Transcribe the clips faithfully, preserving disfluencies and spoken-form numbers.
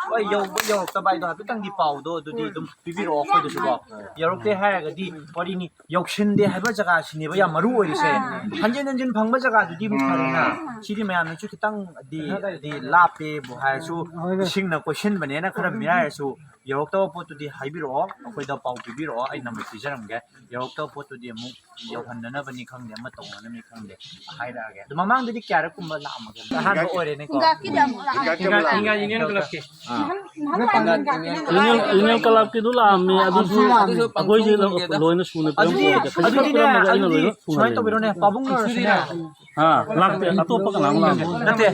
ꯍꯣꯏ, ꯌꯧꯕ ꯌꯧꯔꯛꯇꯕ ꯍꯥꯏꯗꯣ ꯍꯥꯏꯐꯦꯠꯇꯪꯗꯤ ꯄꯥꯎꯗꯣ ꯑꯗꯨꯗꯤ ꯑꯗꯨꯝ ꯄꯤꯕꯤꯔꯛꯑꯣ ꯑꯩꯈꯣꯏꯗꯁꯨꯀꯣ꯫ ꯌꯧꯔꯛꯇꯦ ꯍꯥꯏꯔꯒꯗꯤ ꯋꯥꯔꯤꯅꯤ, ꯌꯧꯁꯤꯟꯗꯦ ꯍꯥꯏꯕ ꯖꯒꯥꯁꯤꯅꯦꯕ ꯌꯥꯝ ꯃꯔꯨ ꯑꯣꯏꯔꯤꯁꯦ꯫ ꯍꯟꯖꯤꯟ ꯍꯟꯖꯤꯟ ꯐꯪꯕ ꯖꯒꯥꯗꯨꯗꯤ ꯑꯃꯨꯛ ꯐꯔꯦꯅ꯫ ꯁꯤꯗꯤ ꯃꯌꯥꯝꯅꯁꯨ ꯈꯤꯇꯪꯗꯤ ꯍꯥꯏꯗꯤ ꯂꯥꯞꯄꯦꯕꯨ ꯍꯥꯏꯔꯁꯨ, ꯏꯁꯤꯡꯅ ꯀꯣꯏꯁꯤꯟꯕꯅꯦꯅ ꯈꯔ ꯃꯤꯔꯥꯏꯔꯁꯨ, ꯌꯧꯔꯛꯇꯕ ꯄꯣꯠꯇꯨꯗꯤ ꯍꯥꯏꯕꯤꯔꯛꯑꯣ, ꯑꯩꯈꯣꯏꯗ ꯄꯥꯎ ꯄꯤꯕꯤꯔꯛꯑꯣ, ꯑꯩ ꯅꯝꯕꯔ ꯄꯤꯖꯔꯝꯒꯦ꯫ ꯌꯧꯔꯛꯇꯕ ꯄꯣꯠꯇꯨꯗꯤ ꯑꯃꯨꯛ ꯌꯧꯍꯟꯅꯅꯕꯅꯤ ꯈꯪꯗꯦ, ꯑꯃ ꯇꯧꯅꯅꯕꯅꯤ ꯈꯪꯗꯦ, ꯍꯥꯏꯔꯛꯑꯒꯦ꯫ ꯑꯗꯣ ꯃꯃꯥꯡꯗꯗꯤ ꯀꯌꯥꯔꯛ ꯀꯨꯝꯕ ꯂꯥꯛꯑꯝꯃꯒꯦ? ꯑꯍꯥꯟꯕ ꯑꯣꯏꯔꯦꯅꯦꯀꯣ꯫ ꯍꯤꯡꯒꯥꯛꯀꯤꯗꯤ ꯑꯃꯨꯛ ꯂꯥꯛꯑꯝꯃꯦ꯫ ꯍꯤꯡꯒꯥꯛꯀꯤ ꯑꯃꯨꯛ ꯂꯥꯛꯑꯝꯃꯦ꯫ ꯌꯨꯅꯤꯌꯟ ꯀ꯭ꯂꯕꯀꯤ꯫ ꯅꯍꯥꯟ, ꯅꯍꯥꯟ ꯂꯥꯛꯑꯝꯃꯦ ꯍꯤꯡꯒꯥꯛꯀꯤ꯫ ꯌꯨꯅꯤꯌꯟ, ꯌꯨꯅꯤꯌꯟ ꯀ꯭ꯂꯕꯀꯤꯗꯨ ꯂꯥꯛꯑꯝꯃꯦ, ꯑꯗꯨꯁꯨ ꯑꯗꯨꯁꯨ ꯑꯩꯈꯣꯏꯁꯦ ꯂꯣꯏꯅ ꯁꯨꯅ ꯑꯗꯨꯗꯤ, ꯄꯤꯔꯝꯃꯣꯏ꯫ ꯈꯖꯤꯛꯈꯛ ꯑꯗꯨꯗꯤꯅꯦ, ꯄꯤꯔꯝꯃꯒ ꯑꯩꯅ ꯑꯗꯨꯗꯤ ꯂꯣꯏꯅ ꯁꯨꯃꯥꯏꯅ ꯁꯨꯅ ꯇꯧꯕꯤꯔꯣꯅꯦ, ꯄꯥꯕꯨꯡꯅ ꯁꯨꯅꯦ꯫ ꯑꯥ, ꯂꯥꯛꯇꯦ, ꯑꯇꯣꯞꯄ ꯀꯅꯥꯝ ꯂꯥꯛꯑꯝꯃꯣꯏ꯫ ꯅꯠꯇꯦ,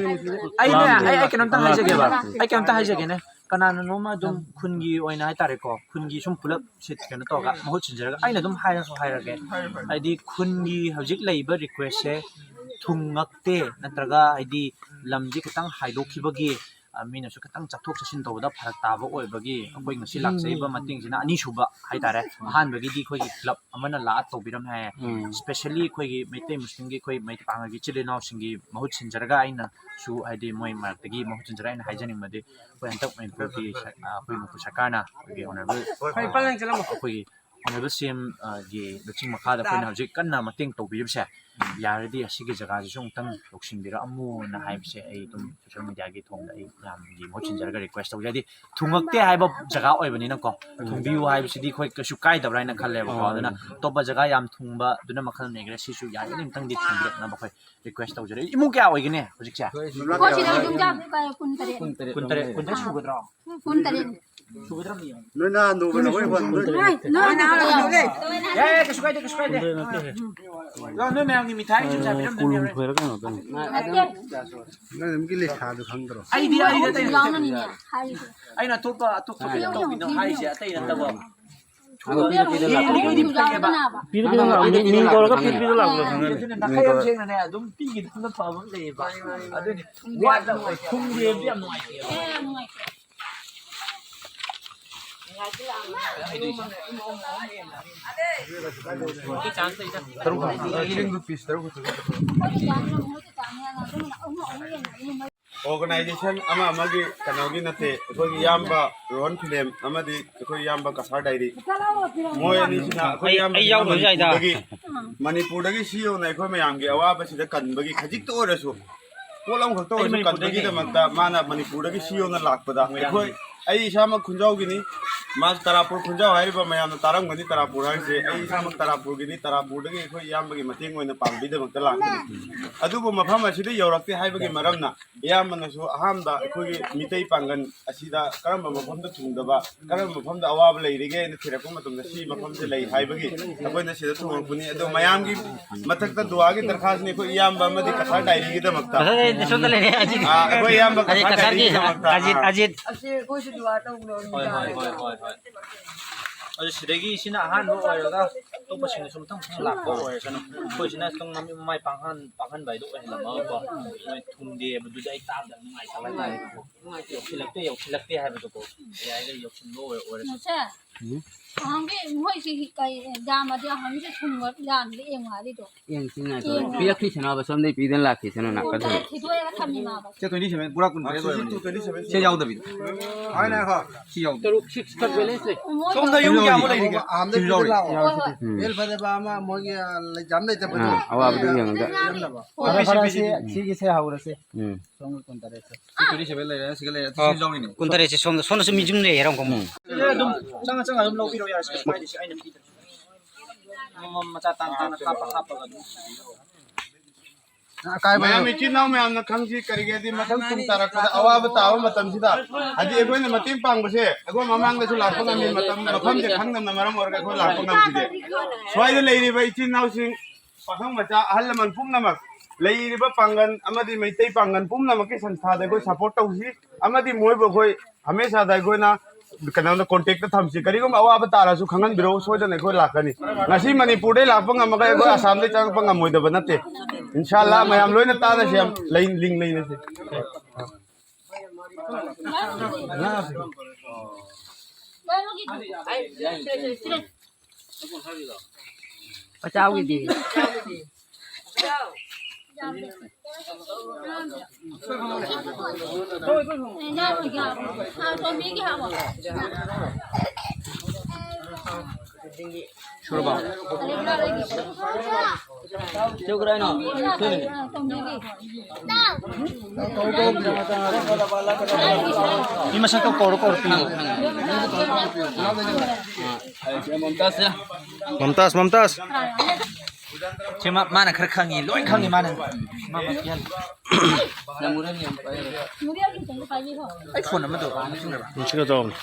ꯑꯩꯅꯦ, ꯂꯥꯛꯑꯝꯃꯣꯏ꯫ ꯑꯩ, ꯑꯩ ꯀꯩꯅꯣꯝꯇ ꯍꯥꯏꯖꯒꯦꯕ, ꯑꯩ ꯀꯩꯅꯣꯝꯇ ꯍꯥꯏꯖꯒꯦꯅꯦ꯫ ꯀꯅꯥꯅꯣꯝꯃ ꯑꯗꯨꯝ ꯈꯨꯟꯒꯤ ꯑꯣꯏꯅ ꯍꯥꯏꯇꯥꯔꯦꯀꯣ, ꯈꯨꯟꯒꯤ ꯁꯨꯝ ꯄꯨꯂꯞ ꯁꯤꯠ ꯀꯩꯅꯣ ꯇꯧꯔꯒ ꯃꯍꯨꯠ ꯁꯤꯟꯖꯔꯒ ꯑꯩꯅ ꯑꯗꯨꯝ ꯍꯥꯏꯔꯁꯨ ꯍꯥꯏꯔꯒꯦ꯫ ꯍꯥꯏꯗꯤ ꯈꯨꯟꯒꯤ ꯍꯧꯖꯤꯛ ꯂꯩꯔꯤꯕ ꯔꯤꯀ꯭ꯋꯦꯁꯁꯦ ꯊꯨꯡꯉꯛꯇꯦ, ꯅꯠꯇ꯭ꯔꯒ ꯍꯥꯏꯗꯤ ꯂꯝꯁꯦ ꯈꯤꯇꯪ ꯍꯥꯏꯗꯣꯛꯈꯤꯕꯒꯤ, ꯑ, ꯃꯤꯅꯁꯨ ꯈꯤꯇꯪ ꯆꯠꯊꯣꯛ ꯆꯠꯁꯤꯟ ꯇꯧꯕꯗ ꯐꯔꯛ ꯇꯥꯕ ꯑꯣꯏꯕꯒꯤ ꯑꯩꯈꯣꯏ ꯉꯁꯤ ꯂꯥꯛꯆꯔꯤꯕ ꯃꯇꯦꯡꯁꯤꯅ ꯑꯅꯤꯁꯨꯕ ꯍꯥꯏꯇꯥꯔꯦ꯫ ꯑꯍꯥꯟꯕꯒꯤꯗꯤ ꯑꯩꯈꯣꯏꯒꯤ ꯀ꯭ꯂꯕ ꯑꯃꯅ ꯂꯥꯛꯑ ꯇꯧꯕꯤꯔꯝꯃꯦ ꯍꯥꯏꯌꯦ꯫ ꯎꯝ꯫ Specially ꯑꯩꯈꯣꯏꯒꯤ ꯃꯩꯇꯩ ꯃꯨꯁꯂꯤꯝꯒꯤ ꯑꯩꯈꯣꯏ ꯃꯩꯇꯩ ꯄꯥꯉꯜꯒꯤ ꯏꯆꯤꯜ ꯏꯅꯥꯎꯁꯤꯡꯒꯤ ꯃꯍꯨꯠ ꯁꯤꯟꯖꯔꯒ ꯑꯩꯅꯁꯨ ꯍꯥꯏꯗꯤ ꯃꯣꯏ ꯃꯔꯛꯇꯒꯤ ꯃꯍꯨꯠ ꯁꯤꯟꯖꯔꯒ ꯑꯩꯅ ꯍꯥꯏꯖꯅꯤꯡꯕꯗꯤ ꯑꯩꯈꯣꯏ ꯍꯟꯗꯛ ꯃꯅꯤꯄꯨꯔꯒꯤ ꯁꯔ-, ꯑ, ꯑꯩꯈꯣꯏ ꯃꯅꯤꯄꯨꯔ ꯁꯔꯀꯥꯔꯅ ꯑꯩꯈꯣꯏꯒꯤ honourable, ꯑ, ꯑꯩꯈꯣꯏꯒꯤ honourable C M, ꯑ, ꯒꯤ ꯂꯨꯆꯤꯡ ꯃꯈꯥꯗ ꯑꯩꯈꯣꯏꯅ ꯍꯧꯖꯤꯛ ꯀꯟꯅ ꯃꯇꯦꯡ ꯇꯧꯕꯤꯔꯤꯕꯁꯦ, ꯌꯥꯔꯗꯤ ꯑꯁꯤꯒꯤ ꯖꯒꯥꯁꯤꯁꯨ ꯑꯃꯨꯛꯇꯪ ꯂꯧꯁꯤꯟꯕꯤꯔꯛꯑꯝꯃꯣꯅ ꯍꯥꯏꯕꯁꯦ ꯑꯩ ꯑꯗꯨꯝ social media ꯒꯤ ꯊꯣꯡꯗ ꯑꯩ ꯃꯌꯥꯝꯒꯤ ꯃꯍꯨꯠ ꯁꯤꯟꯖꯔꯒ request ꯇꯧꯖꯩ꯫ ꯍꯥꯏꯗꯤ ꯊꯨꯡꯉꯛꯇꯦ ꯍꯥꯏꯕ ꯖꯒꯥ ꯑꯣꯏꯕꯅꯤꯅꯀꯣ, ꯊꯨꯡꯕꯤꯌꯨ ꯍꯥꯏꯕꯁꯤꯗꯤ ꯑꯩꯈꯣꯏ ꯀꯩꯁꯨ ꯀꯥꯏꯗꯕ꯭ꯔꯥ ꯍꯥꯏꯅ ꯈꯜꯂꯦꯕꯀꯣ꯫ ꯑꯗꯨꯅ ꯑꯇꯣꯞꯄ ꯖꯒꯥ ꯌꯥꯝ ꯊꯨꯡꯕ ꯑꯗꯨꯅ ꯃꯈꯜ ꯑꯃ ꯂꯩꯈ꯭ꯔꯦ, ꯁꯤꯁꯨ ꯌꯥꯔꯤꯉꯩ ꯑꯃꯨꯛꯇꯪꯗꯤ ꯊꯨꯡꯕꯤꯔꯛꯅꯕ ꯑꯩꯈꯣꯏ request ꯇꯧꯖꯔꯤ꯫ ꯏꯃꯨꯡ ꯀꯌꯥ ꯑꯣꯏꯒꯅꯤ ꯍꯧꯖꯤꯛꯁꯦ? ꯑꯩꯈꯣꯏ ꯁꯤꯗ ꯌꯨꯝ ꯌꯥꯝ ꯀꯨꯟꯇꯔꯦꯠ꯫ ꯀꯨꯟꯇꯔꯦꯠ꯫ ꯀꯨꯟꯇꯔꯦꯠ꯫ ꯀꯨꯟꯇꯔꯦꯠ ꯁꯨꯒꯗ꯭ꯔꯣ? ꯀꯨꯟꯇꯔꯦꯠ꯫ ꯁꯨꯒꯗ꯭ꯔꯕꯅꯤ꯫ ꯅꯣꯏ ꯅꯍꯥꯟ ꯅꯣꯡꯃ ꯅꯈꯣꯏ ꯍꯣꯟ-, ꯅꯣꯏ ꯅꯣꯏ ꯅꯍꯥꯟ ꯅꯣꯏ ꯌꯥꯏ, ꯌꯥꯏ, ꯀꯩꯁꯨ ꯀꯥꯏꯗꯦ, ꯀꯩꯁꯨ ꯀꯥꯏꯗꯦ꯫ ꯀꯨꯟꯇꯔꯦꯠ ꯅꯠꯇꯦ꯫ ꯌꯥ, ꯅꯣꯏ ꯃꯌꯥꯝꯒꯤ ꯃꯤꯊꯥꯏꯒꯤꯁꯨ ꯄꯩꯁꯥ ꯄꯤꯔꯝꯗꯣꯏꯅꯦ ꯍꯣꯔꯦꯟ꯫ ꯀꯨꯟꯍꯨꯝꯗꯣꯏꯔ ꯀꯩꯅꯣ ꯑꯗꯨꯝ꯫ ꯅꯪ ꯑꯗꯨꯝꯒꯤ ꯂꯩꯁꯥꯗꯨ ꯈꯪꯗ꯭ꯔꯣ? ꯑꯩꯗꯤ, ꯑꯩꯗꯤ ꯑꯇꯩ ꯅꯠꯇꯦ꯫ ꯌꯥꯎꯅꯅꯤꯅꯦ ꯍꯥꯏꯔꯤꯁꯦ꯫ ꯑꯩꯅ ꯑꯇꯣꯞꯄ, ꯑꯇꯣꯞꯄ ꯀꯩꯅꯣ ꯇꯧꯕꯤꯅꯣ ꯍꯥꯏꯔꯤꯁꯦ ꯑꯇꯩ ꯅꯠꯇꯕ꯫ ꯄꯤꯔꯛꯀꯦ, ꯄꯤꯔꯛꯀꯦ, ꯃꯤꯡ, ꯃꯤꯡ ꯀꯧꯔꯒ ꯄꯤꯔꯛꯄꯤꯗ ꯂꯥꯛꯄꯗꯣ ꯈꯪꯉꯦ꯫ ꯑꯗꯨꯅ ꯅꯥꯈꯩ ꯌꯥꯝ ꯁꯦꯡꯅꯅꯦ ꯑꯗꯨꯝ ꯄꯤꯈꯤꯗꯕꯅ ꯐꯕ ꯑꯃ ꯂꯩꯌꯦꯕ꯫ ꯑꯗꯨꯅꯤ ꯋꯥꯠꯂ ꯊꯨꯡꯗꯦꯕꯗꯤ ꯌꯥꯝ ꯅꯨꯡꯉꯥꯏꯇꯦꯕ꯫ ꯆꯦꯡꯗꯨ piece ꯇꯔꯨꯛ ꯈꯛꯇ꯫ ꯑꯣꯔꯒꯅꯥꯏꯖꯦꯁꯟ ꯑꯃ ꯑꯃꯒꯤ ꯀꯩꯅꯣꯒꯤ ꯅꯠꯇꯦ, ꯑꯩꯈꯣꯏꯒꯤ ꯏꯌꯥꯝꯕ ꯔꯣꯍꯟ ꯐꯤꯂꯦꯝ ꯑꯃꯗꯤ ꯑꯩꯈꯣꯏ ꯏꯌꯥꯝꯕ ꯀꯁꯥꯔ ꯗꯥꯏꯔꯤ, ꯃꯣꯏ ꯑꯅꯤꯁꯤꯅ ꯑꯩꯈꯣꯏ ꯑꯩ, ꯑꯩ ꯏꯌꯥꯝꯕꯁꯤꯅ ꯌꯥꯎꯗ꯭ꯔꯁꯨ ꯌꯥꯏꯗ꯫ ꯃꯅꯤꯄꯨꯔꯗꯒꯤ, ꯃꯅꯤꯄꯨꯔꯗꯒꯤ ꯁꯤ ꯌꯧꯅ ꯑꯩꯈꯣꯏ ꯃꯌꯥꯝꯒꯤ ꯑꯋꯥꯕꯁꯤꯗ ꯀꯟꯕꯒꯤ ꯈꯖꯤꯛꯇ ꯑꯣꯏꯔꯁꯨ, ꯄꯣꯠ ꯑꯃꯈꯛꯇ ꯑꯩ ꯑꯣꯏꯔꯁꯨ ꯃꯅꯤꯄꯨꯔꯗꯒꯤ꯫ ꯀꯟꯕꯒꯤꯗꯃꯛꯇ ꯃꯥꯅ ꯃꯅꯤꯄꯨꯔꯗꯒꯤ ꯁꯤ ꯌꯧꯅ ꯂꯥꯛꯄꯗ ꯃꯣꯏꯔꯥꯡ꯫ ꯑꯩꯈꯣꯏ, ꯑꯩ ꯏꯁꯥꯃꯛ ꯈꯨꯟꯖꯥꯎꯒꯤꯅꯤ, ꯃꯥ ꯇꯔꯥꯄꯨꯔ ꯈꯨꯟꯖꯥꯎ ꯍꯥꯏꯔꯤꯕ ꯃꯌꯥꯝꯅ ꯇꯥꯔꯝꯒꯅꯤ ꯇꯔꯥꯄꯨꯔ ꯍꯥꯏꯁꯦ꯫ ꯑꯩ ꯏꯁꯥꯃꯛ ꯇꯔꯥꯄꯨꯔꯒꯤꯅꯤ, ꯇꯔꯥꯄꯨꯔꯗꯒꯤ ꯑꯩꯈꯣꯏ ꯏꯌꯥꯝꯕꯒꯤ ꯃꯇꯦꯡ ꯑꯣꯏꯅ ꯄꯥꯡꯕꯤꯗꯃꯛꯇ ꯂꯥꯛꯄꯅꯤ꯫ ꯑꯗꯨꯕꯨ ꯃꯐꯝ ꯑꯁꯤꯗ ꯌꯧꯔꯛꯇꯦ ꯍꯥꯏꯕꯒꯤ ꯃꯔꯝꯅ ꯏꯌꯥꯝꯕꯅꯁꯨ ꯑꯍꯥꯟꯕ ꯑꯩꯈꯣꯏꯒꯤ ꯃꯤꯇꯩ ꯄꯥꯡꯒꯜ ꯑꯁꯤꯗ ꯀꯔꯝꯕ ꯃꯐꯝꯗ ꯊꯨꯡꯗꯕ, ꯀꯔꯝꯕ ꯃꯐꯝꯗ ꯑꯋꯥꯕ ꯂꯩꯔꯤꯒꯦ ꯍꯥꯏꯅ ꯊꯤꯔꯛꯄ ꯃꯇꯝꯗ ꯁꯤ ꯃꯐꯝꯁꯦ ꯂꯩ ꯍꯥꯏꯕꯒꯤ ꯑꯩꯈꯣꯏꯅ ꯁꯤꯗ ꯊꯨꯡꯉꯛꯄꯅꯤ꯫ ꯑꯗꯣ ꯃꯌꯥꯝꯒꯤ ꯃꯊꯛꯇ ꯗꯨꯋꯥꯒꯤ ꯗꯔꯈꯥꯁꯅꯤ ꯑꯩꯈꯣꯏ ꯏꯌꯥꯝꯕ ꯑꯃꯗꯤ ꯀꯁꯥꯔ ꯗꯥꯏꯔꯤꯒꯤꯗꯃꯛꯇ꯫ ꯀꯁꯥꯔ ꯗꯥꯏꯔꯤ ꯁꯣꯝꯗ ꯂꯩꯔꯦ, ꯑꯖꯤꯠ꯫ ꯑꯥ, ꯑꯩꯈꯣꯏ ꯏꯌꯥꯝꯕ ꯑꯖꯤꯠ ꯀꯁꯥꯔ ꯀꯁꯥꯔꯒꯤ, ꯗꯥꯏꯔꯤꯒꯤꯗꯃꯛꯇ꯫ ꯑꯖꯤꯠ, ꯑꯥ꯫ ꯑꯖꯤꯠ꯫ ꯑꯁꯤ ꯑꯩꯈꯣꯏꯁꯨ ꯗꯨꯋꯥ ꯇꯧꯕ꯭ꯔꯣ? ꯍꯣꯏ, ꯍꯣꯏ, ꯍꯣꯏ, ꯍꯣꯏ, ꯍꯣꯏ꯫ ꯑꯗꯨ ꯁꯤꯗꯒꯤ ꯁꯤꯅ ꯑꯍꯥꯟꯕ ꯑꯣꯏꯔꯒ ꯑꯇꯣꯞꯄꯁꯤꯡꯅꯁꯨ ꯃꯊꯪ ꯃꯊꯪ ꯂꯥꯛꯄ ꯑꯣꯏꯔꯁꯅꯨ꯫ ꯑꯩꯈꯣꯏꯁꯤꯅ ꯈꯤꯇꯪ ꯃꯃꯤꯠ ꯃꯃꯥꯏ ꯄꯥꯡꯍꯟ-, ꯄꯥꯡꯍꯟꯕ ꯍꯥꯏꯗꯣ ꯑꯣꯏꯍꯜꯂꯝꯃꯒꯀꯣ, ꯃꯣꯏ ꯊꯨꯡꯗꯦ ꯍꯥꯏꯕꯗꯨꯗꯤ ꯑꯩ ꯇꯥꯕꯗ ꯅꯨꯡꯉꯥꯏꯇꯕ ꯍꯥꯏꯇꯥꯔꯦ꯫ ꯌꯧꯁꯤꯜꯂꯛꯇꯦ, ꯌꯧꯁꯤꯜꯂꯛꯇꯦ ꯍꯥꯏꯕꯗꯣꯀꯣ, ꯌꯥꯔꯤꯈꯩ ꯌꯧꯁꯤꯟꯕ ꯑꯣꯏ-, ꯑꯣꯏꯔꯁꯅꯨ꯫ ꯃꯁꯦ, ꯎꯝ꯫ ꯑꯍꯟꯒꯤ ꯃꯣꯏꯁꯤ ꯀꯩ, ꯌꯥꯝꯃꯗꯤ ꯑꯍꯟꯁꯦ ꯁꯨꯝꯕ ꯌꯥꯝꯗꯤ ꯌꯦꯡꯉꯣ ꯍꯥꯏꯔꯤꯗꯣ꯫ ꯌꯦꯡꯁꯤ ꯉꯥꯏꯈꯣ꯫ ꯌꯦꯡꯉꯣ꯫ ꯄꯤꯔꯛꯈꯤꯁꯅꯣꯕ, ꯁꯣꯝꯗꯩ ꯄꯤꯗꯅ ꯂꯥꯛꯈꯤꯁꯅꯨ ꯅꯥꯀꯟꯗ꯫ ꯊꯤꯗꯣꯛꯑꯒ ꯊꯝꯃꯤꯅꯕ꯫ ꯁꯦ, twenty seven, ꯄꯨꯔꯥ ꯀꯨꯟ ꯇꯔꯦꯠ ꯑꯣꯏꯔꯕꯅꯤ꯫ ꯁꯦ ꯌꯥꯎꯗꯕꯤꯗ꯫ ꯁꯤ ꯌꯥꯎꯗꯕꯤꯗ꯫ ꯇꯔꯨꯛ, six ꯈꯛ balance ꯂꯩ꯫ ꯃꯣꯏ ꯁꯣꯝꯗ ꯌꯨꯝ ꯀꯌꯥꯃꯨꯛ ꯂꯩꯔꯤꯒꯦ? ꯑꯍꯥꯝꯗ ꯁꯤ ꯌꯥꯎꯔꯤ꯫ ꯄꯤꯗ ꯂꯥꯛꯑꯣ꯫ ꯍꯣꯏ, ꯍꯣꯏ꯫ ꯎꯝ꯫ ꯕꯦꯜ ꯐꯖꯕ ꯑꯃ ꯃꯣꯏꯒꯤ, ꯑ, ꯂꯩ-, ꯌꯥꯝ ꯂꯩꯇꯕꯗꯣ꯫ ꯑꯥ, ꯑꯋꯥꯕꯗꯨ ꯌꯦꯡꯉꯒ꯫ ꯌꯥꯝꯗꯕ꯫ ꯍꯣꯏ, ꯐꯔꯦ, ꯐꯔꯦ, ꯁꯤ, ꯁꯤꯒꯤꯁꯦ ꯍꯧꯔꯁꯦ꯫ ꯎꯝ꯫ ꯁꯣꯝꯒꯤ ꯀꯨꯟ ꯇꯔꯦꯠꯁꯦ꯫ ꯁꯤ twenty seven ꯂꯩꯔꯦ, ꯁꯤꯒ ꯂꯩꯔꯦ, ꯑꯣ, ꯁꯤꯁꯨ ꯌꯥꯎꯔꯤꯅꯦ꯫ ꯀꯨꯟ ꯇꯔꯦꯠꯁꯦ ꯁꯣꯝꯗ, ꯁꯣꯝꯗꯁꯨ ꯃꯤ ꯌꯨꯝ ꯂꯩ ꯍꯥꯏꯔꯝꯒꯣ꯫ ꯎꯝ꯫ ꯁꯤꯗ ꯑꯗꯨꯝ ꯆꯪꯉ ꯆꯪꯉ ꯑꯗꯨꯝ ꯂꯧꯕꯤꯔꯣ ꯌꯥꯔꯦ, ꯀꯩꯁꯨ ꯀꯥꯏꯗꯦ, ꯁꯤ ꯑꯩꯅ ꯄꯤꯗꯣꯏꯅꯦ꯫ ꯑꯃꯃꯝ ꯃꯆꯥ ꯇꯥꯅ ꯇꯥꯅ ꯀꯥꯞꯄ ꯀꯥꯞꯄꯒ ꯑꯗꯨꯝ꯫ ꯑꯀꯥꯏꯕ ꯃꯌꯥꯝ ꯏꯆꯤꯟ ꯏꯅꯥꯎ ꯃꯌꯥꯝꯅ ꯈꯪꯁꯤ, ꯀꯔꯤꯒꯤꯗꯤ ꯃꯊꯪ ꯇꯨꯡ ꯇꯥꯔꯛꯄꯗ ꯑꯋꯥꯕ ꯇꯥꯕ ꯃꯇꯝꯁꯤꯗ, ꯍꯥꯏꯗꯤ ꯑꯩꯈꯣꯏꯅ ꯃꯇꯦꯡ ꯄꯥꯡꯕꯁꯦ ꯑꯩꯈꯣꯏ ꯃꯃꯥꯡꯗꯁꯨ ꯂꯥꯛꯄ ꯉꯝꯃꯤ, ꯃꯇꯝ, ꯃꯐꯝꯁꯦ ꯈꯪꯗꯕꯅ ꯃꯔꯝ ꯑꯣꯏꯔꯒ ꯑꯩꯈꯣꯏ ꯂꯥꯛꯄ ꯉꯝꯈꯤꯗꯦ꯫ ꯁ꯭ꯋꯥꯏꯗ ꯂꯩꯔꯤꯕ ꯏꯆꯤꯟ ꯏꯅꯥꯎꯁꯤꯡ, ꯄꯥꯈꯪ ꯃꯆꯥ, ꯑꯍꯜ ꯂꯃꯟ ꯄꯨꯝꯅꯃꯛ, ꯂꯩꯔꯤꯕ ꯄꯥꯡꯒꯜ ꯑꯃꯗꯤ ꯃꯩꯇꯩ ꯄꯥꯡꯒꯜ ꯄꯨꯝꯅꯃꯛꯀꯤ ꯁꯪꯁꯊꯥꯗ ꯑꯩꯈꯣꯏ support ꯇꯧꯁꯤ, ꯑꯃꯗꯤ ꯃꯣꯏꯕꯨ ꯑꯩꯈꯣꯏ ꯍꯃꯦꯁꯥꯗ ꯑꯩꯈꯣꯏꯅ ꯀꯩꯅꯣꯗ contact ꯇ ꯊꯝꯁꯤ꯫ ꯀꯔꯤꯒꯨꯝꯕ ꯑꯋꯥꯕ ꯇꯥꯔꯁꯨ ꯈꯪꯍꯟꯕꯤꯔꯛꯎ, ꯁꯣꯏꯗꯅ ꯑꯩꯈꯣꯏ ꯂꯥꯛꯀꯅꯤ꯫ ꯉꯁꯤ ꯃꯅꯤꯄꯨꯔꯗꯩ ꯂꯥꯛꯄ ꯉꯝꯃꯒ ꯑꯩꯈꯣꯏ ꯑꯁꯥꯝꯗꯩ ꯆꯪꯉꯛꯄ ꯉꯝꯃꯣꯏꯗꯕ ꯅꯠꯇꯦ꯫ ꯏꯟꯁꯥꯜꯂꯥ ꯃꯌꯥꯝ ꯂꯣꯏꯅ ꯇꯥꯟꯅꯁꯤ, ꯌꯥꯝ ꯂꯩ-, ꯂꯤꯡ ꯂꯩꯅꯁꯤ꯫ ꯄꯆꯥꯎꯒꯤꯗꯤ꯫ ꯁꯨꯔꯕ? ꯁꯦꯝ ꯀꯗꯥꯏꯅꯣ? ꯃꯤ ꯃꯁꯛꯇꯣ ꯀꯧꯔꯣ, ꯀꯧꯔꯣ, ꯄꯤꯌꯣ꯫ ꯃꯝꯇꯥꯖ, ꯃꯝꯇꯥꯖ꯫ ꯁꯤ ꯃꯥ-, ꯃꯥꯅ ꯈꯔ ꯈꯪꯉꯤ, ꯂꯣꯏ ꯈꯪꯉꯤ ꯃꯥꯅ꯫ ꯃꯥ ꯃꯁꯤꯍꯜꯂꯤ꯫ ꯑꯩ ꯐꯣꯟ ꯑꯃꯗꯣ ꯅꯤꯡꯁꯤꯡꯅꯕ꯫ ꯅꯤꯡꯁꯤꯡꯒꯗꯧꯕꯅꯤ꯫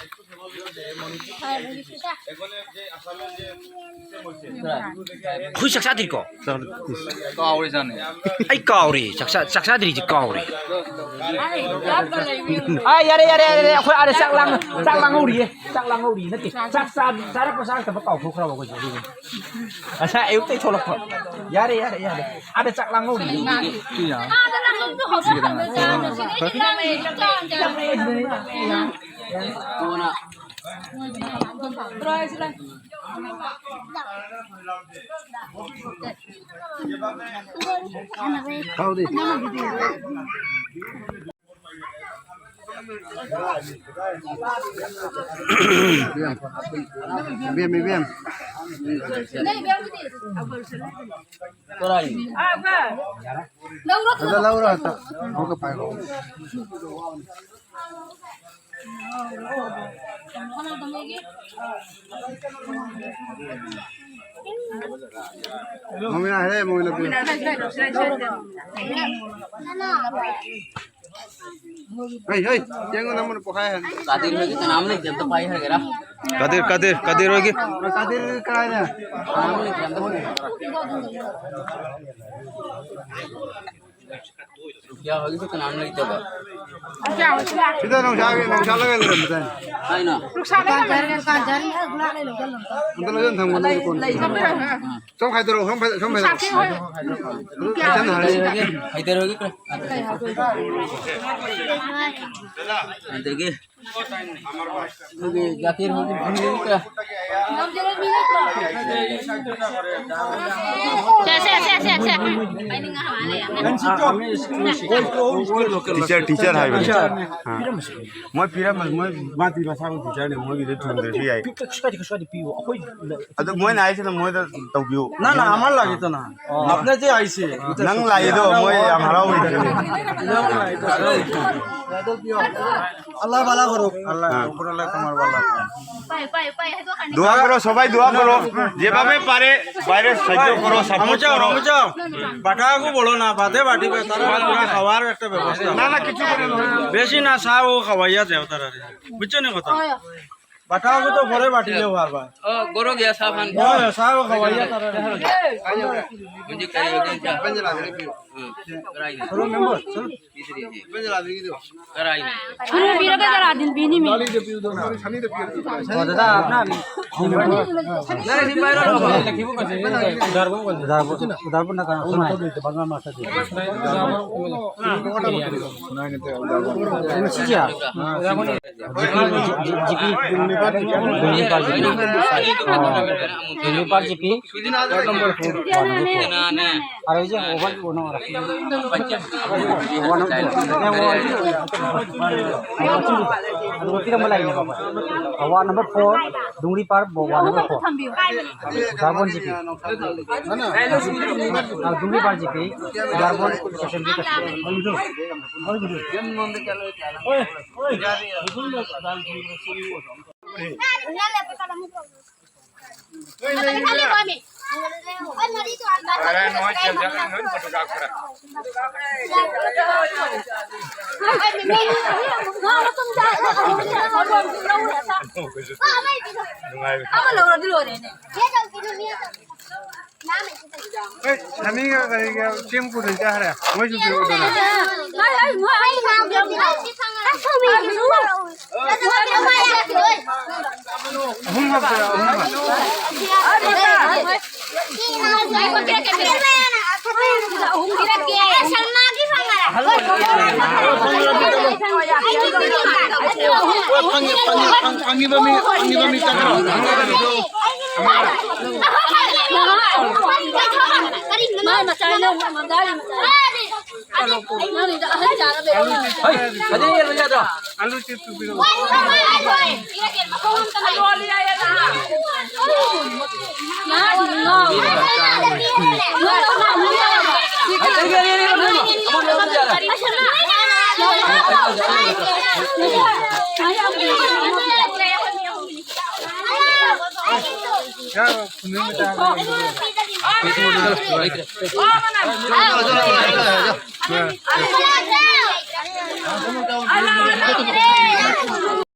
ꯑꯩꯈꯣꯏ ꯆꯥꯛ ꯆꯥꯗ꯭ꯔꯤꯀꯣ? ꯆꯥꯗ꯭ꯔꯤ꯫ ꯀꯥꯎꯔꯦ ꯆꯥꯅꯤ꯫ ꯑꯩ ꯀꯥꯎꯔꯦ, ꯆꯥꯛ ꯆꯥ-, ꯆꯥꯛ ꯆꯥꯗ꯭ꯔꯤꯁꯦ ꯀꯥꯎꯔꯦ꯫ ꯑꯥ, ꯌꯥꯔꯦ, ꯌꯥꯔꯦ, ꯌꯥꯔꯦ, ꯌꯥꯔꯦ, ꯑꯩꯈꯣꯏ ꯑꯥꯗ ꯆꯥꯛ ꯂꯥꯡ-, ꯆꯥꯛ ꯂꯥꯡꯍꯧꯔꯤꯌꯦ, ꯆꯥꯛ ꯂꯥꯡꯍꯧꯔꯤ ꯅꯠꯇꯦ, ꯆꯥꯛ ꯆꯥ-, ꯆꯥꯔꯛꯄ ꯆꯥꯔꯛꯇꯕ ꯀꯥꯎꯊꯣꯛꯈ꯭ꯔꯕ ꯑꯩꯈꯣꯏꯁꯦ ꯑꯗꯨꯒꯤꯅꯤ꯫ ꯉꯁꯥꯏ ꯑꯌꯨꯛꯇꯩ ꯊꯣꯛꯂꯛꯄ꯫ ꯌꯥꯔꯦ, ꯌꯥꯔꯦ, ꯌꯥꯔꯦ꯫ ꯑꯥꯗ ꯆꯥꯛ ꯂꯥꯡꯍꯧꯔꯤ꯫ ꯍꯥꯎꯗꯤ꯫ ꯏꯕꯦꯝ, ꯏꯕꯦꯝ꯫ ꯑꯗ ꯂꯧꯔꯣ, ꯑꯗ꯫ ꯑꯃꯨꯛꯀ ꯄꯥꯏꯔꯣ꯫ ꯃꯣꯃꯤꯅ ꯍꯥꯏꯔꯦ, ꯃꯣꯃꯤꯅ ꯄꯤꯔꯣ꯫ ꯍꯩ, ꯍꯩ, ꯌꯦꯡꯉꯨ, ꯅꯪꯉꯣꯟꯗ ꯄꯣꯛꯈꯥꯏ ꯍꯥꯏ꯫ ꯀꯥꯗꯤꯔ ꯍꯣꯏꯒꯤ ꯀꯅꯥꯝ ꯂꯩꯇꯦ, ꯑꯝꯇ ꯄꯥꯏ ꯍꯥꯏꯒꯦꯔꯥ? ꯀꯥꯗꯤꯔ, ꯀꯥꯗꯤꯔ, ꯀꯥꯗꯤꯔ ꯍꯣꯏꯒꯤ꯫ ꯀꯥꯗꯤꯔ ꯀꯥꯏꯗ? ꯀꯅꯥꯝ ꯂꯩꯇꯦ, ꯑꯝꯇ ꯄꯥꯏ꯫ ꯔꯨꯄꯤꯌꯥ ꯍꯣꯏꯒꯤꯁꯨ ꯀꯅꯥꯝ ꯂꯩꯇꯕ꯫ ꯁꯤꯗ ꯅꯣꯡꯁꯥꯒꯤ, ꯅꯣꯡꯁꯥ ꯂꯣꯏ ꯂꯩꯔꯝꯕꯗꯥꯏꯅꯦ꯫ ꯍꯥꯏꯅꯣ? ꯗꯨꯀꯥꯟ ꯖꯥꯔꯤ, ꯗꯨꯀꯥꯟ ꯖꯥꯔꯤ, ꯍꯦꯛ ꯂꯥꯛꯂꯦ, ꯂꯩ, ꯂꯩ꯫ ꯑꯝꯇ ꯂꯧꯖꯟ ꯊꯝꯃꯣ, ꯅꯣꯏ ꯀꯣꯟ꯫ ꯁꯣꯝ ꯈꯥꯏꯗꯣꯔꯛꯑꯣ, ꯁꯣꯝ ꯈꯥꯏꯗꯣꯔꯛꯑꯣ, ꯁꯣꯝ ꯈꯥꯏꯗꯣꯔꯛꯑꯣ꯫ ꯍꯥꯏꯗꯔꯒꯦ, ꯍꯥꯏꯗꯔꯒꯦ ꯈꯔ꯫ ꯑꯗꯒꯤ ꯑꯗꯨꯒꯤ ꯒꯥꯈꯤꯔ ꯍꯧꯖꯤꯛ ꯐꯪꯉꯦ ꯈꯔ꯫ ꯁꯦ, ꯁꯦ, ꯁꯦ, ꯁꯦ, ꯁꯦ꯫ ꯇꯤꯆꯔ, ꯇꯤꯆꯔ ꯍꯥꯏꯕꯅꯤ꯫ ꯑꯥ꯫ ꯃꯣꯏ ꯄꯤꯔꯝꯕ, ꯃꯣꯏ ꯃꯥꯗꯤ ꯃꯁꯥꯃꯛ ꯇꯤꯆꯔꯅꯤ, ꯃꯣꯏꯒꯤꯗꯤ ꯊꯨꯡꯗ꯭ꯔꯁꯨ ꯌꯥꯏ꯫ ꯄꯤꯛꯇ ꯁ꯭ꯋꯥꯏꯗ, ꯁ꯭ꯋꯥꯏꯗ ꯄꯤꯌꯨ꯫ ꯑꯩꯈꯣꯏ ꯑꯗꯨ ꯃꯣꯏꯅ ꯍꯥꯏꯁꯤꯅ ꯃꯣꯏꯗ ꯇꯧꯕꯤꯌꯨ꯫ ꯅꯪꯅ ꯑꯃ ꯂꯥꯛꯏꯗꯅ꯫ ꯑꯣ꯫ ꯅꯪ ꯂꯥꯛꯏꯗꯣ ꯃꯣꯏ ꯌꯥꯝ ꯍꯔꯥꯎꯔꯤꯗꯨꯅꯤ꯫ ꯑল্লাহ ꯚꯂꯥ ꯀꯔꯣ꯫ আল্লাহ, হ্যাঁ। উপরওয়ালা তোমার ভালো। দোয়া করো, সবাই দোয়া করো। যেভাবে পারে বাইরে সাহায্য করো, সাপোর্ট করো। বাটা আগু বলো না, বাদে বাটি বে, তারা পুরা খাওয়ার একটা ব্যবস্থা। না, না, কিছু করে না। বেশি না, চা ও খাওয়াইয়া দেও তারা। বুঝছো না কথা? বাটা আগু তো পরে বাটিলে পারবা। ও, গরু গিয়া চা পান। ও, চা ও খাওয়াইয়া তারা। মুঝে করিয়ে দে, যা। হুম, করাই দে। চলো, মেম্বার, চলো। শুনো, বিরোধী যারা দিন বিনি মি। ও দাদা, আপনার উদারবন, উদারবন না কারণ শোনা। এমসি জিয়া। GP, GP, GP. আর ওই যে ওভার, ওনো, ওয়ান নম্বর লাইনে বাবা। ওয়ান নম্বর ফোর, ডুংরি পার, one number four. Udharbond GP. আর ডুংরি পার জিপি, উদারবন সেশন জিপি। ꯁꯅꯤꯒ ꯀꯔꯤꯒ ꯆꯦꯡ ꯄꯨꯗꯣꯏ ꯆꯥꯈ꯭ꯔꯦ꯫ ꯃꯣꯏꯁꯨ ꯄꯤꯔꯛꯎꯗꯅ꯫ ꯐꯪꯉꯤ, ꯐꯪꯉꯤ, ꯐꯪ-, ꯐꯪꯉꯤꯕ ꯃꯤ, ꯐꯪꯉꯤꯕ ꯃꯤ ꯆꯠꯈ꯭ꯔꯣ꯫ ꯃꯥ ꯃꯆꯥ ꯅꯪ ꯃꯝꯗꯥꯒꯤ ꯃꯆꯥ꯫ ꯅꯪꯒꯤꯗꯣ ꯑꯍꯟ ꯆꯥꯔꯕ ꯌꯦꯡꯉꯣ꯫ ꯍꯩ, ꯐꯖꯅ ꯌꯦꯡꯉꯣ ꯌꯥꯗ꯭ꯔꯣ?